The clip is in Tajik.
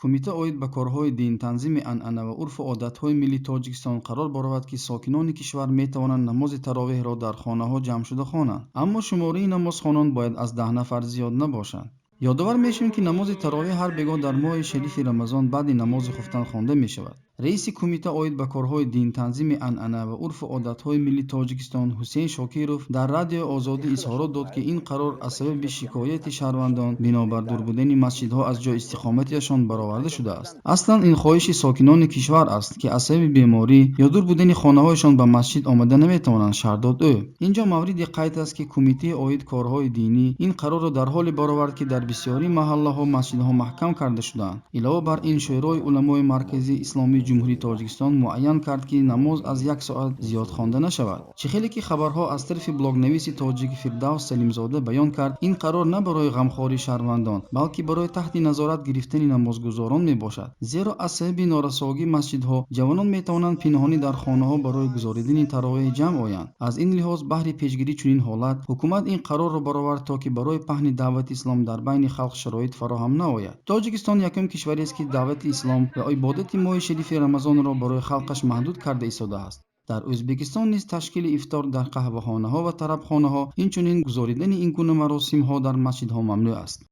Кумита оид ба корҳои дин, танзими анъана ва урфу одатҳои миллии Тоҷикистон қарор баровард, ки сокинони кишвар метавонанд намози таровеҳро дар хонаҳо ҷамъ шуда хонанд, аммо шумораи намозхонон бояд аз 10 нафар зиёд набошанд. Ёдовар мешавем, ки намози таровеҳ ҳар бегоҳ дар моҳи шарифи Рамазон баъди намози хуфтан хонда мешавад. Раиси Кумита оид ба корҳои дин, танзими анъана ва урфу одатҳои миллии Тоҷикистон Ҳусейн Шокиров дар Радиои Озодӣ изҳорот дод, ки ин қарор аз сабаби шикояти шаҳрвандон бинобар дур будани масҷидҳо аз ҷои истиқоматиашон бароварда шудааст. Аслан ин хоҳиши сокинони кишвар аст, ки аз сабаби беморӣ ё дур будани хонаҳояшон ба масҷид омада наметавонанд, шарҳ дод ӯ. Ин ҷо мавриди қайд аст, ки Кумитаи оид корҳои динӣ ин қарорро дар ҳоле баровард, ки дар бисёри маҳаллаҳо масҷидҳо маҳкам карда шудаанд. Илова бар ин, Шӯрои уламои марказии исломии Ҷумҳурии Тоҷикистон муайян кард, ки намоз аз як соат зиёд хонда нашавад. Чӣ хеле ки хабарҳо аз тарафи блогнависи тоҷик Фирдавс Салимзода баён кард, ин қарор на барои ғамхории шаҳрвандон, балки барои таҳти назорат гирифтани намозгузорон мебошад, зеро аз сабаби норасогии масҷидҳо ҷавонон метавонанд пинҳонӣ дар хонаҳо барои гузоридани таровеҳ ҷамъ оянд. Аз ин лиҳоз, баҳри пешгирии чунин ҳолат ҳукумат ин қарорро баровард, то ки барои паҳни даъвати ислом дар байни халқ шароит фароҳам наояд. Тоҷикистон якум кишварест, ки даъвати ислом ва ибодати моҳи шарифи Рамазонро барои халқаш маҳдуд карда истодааст. Дар Ӯзбекистон низ ташкили ифтор дар қаҳвахонаҳо ва тарабхонаҳо, инчунин гузоридани ин гуна маросимҳо дар масҷидҳо мамнӯъ аст.